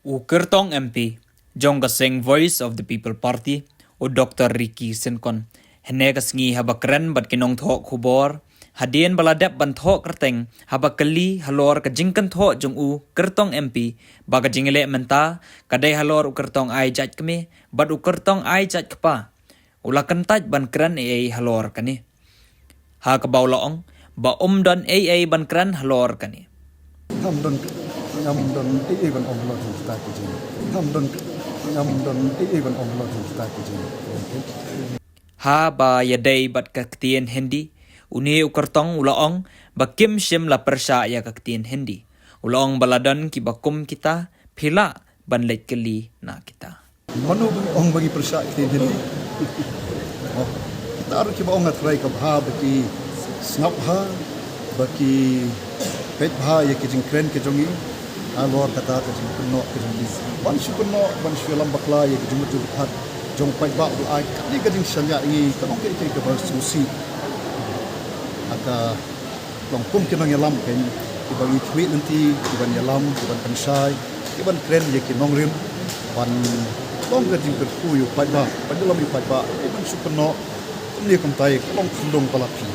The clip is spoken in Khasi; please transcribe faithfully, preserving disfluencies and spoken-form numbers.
U kyrtong M P jong ka seng Voice of the People Party, u Doktor Ricky Syngkon, hynne ka sngi haba kren bad ki nongthoh khubor hadien ba la dep ban thoh kyrteng haba kylli halor ka jingkynthoh jong u kyrtong M P ba ka jingleh mynta ka dei halor u kyrtong ai jait kmie bad u kyrtong ai jait kpa, u la kyntait ban kren ei ei halor kane. Ha kaba u la ong ba um don ei ei ban kren halor kane. Ngam don, ngam don ei ei ban ong halor jong kita ki jing. Ngam don, ngam don ei ei ban ong halor jong kita ki jing. Ha ba ïadei bad ka ktien Hindi, une u kyrtong u la ong ba kim shym la pyrshah ïa ka ktien Hindi. U la ong ba la don kiba kum kita, phi lah ban leit kylli na kita. Mano ba ngi ong ba ngi pyrshah ktien Hindi? Oh, kita ruh kiba ong, nga trai ka bha ba ki sngap bha, ba ki peit bha ïa ki jingkren ki jong ngi. Halor kata ka jingkynnoh ka jong ngi, ban shu kynnoh, ban shu ïalam bakla ïa ki jingmut jingpyrkhat jong paidbah, ba ai kane ka jingshaniah ïa ngi, ka long kaei kaei kaba sngewsih. Ha ka long kum ki nongïalam kein, kiba ngi khmih lynti, kiban ïalam, kiban pynshai, kiban kren ïa ki nongrim, ban long ka jingkyrkhu ïa u paidbah, ban ïalam ïa u paidbah, kiban shu kynnoh kumne kumtai, ka long khyndew ba la phi.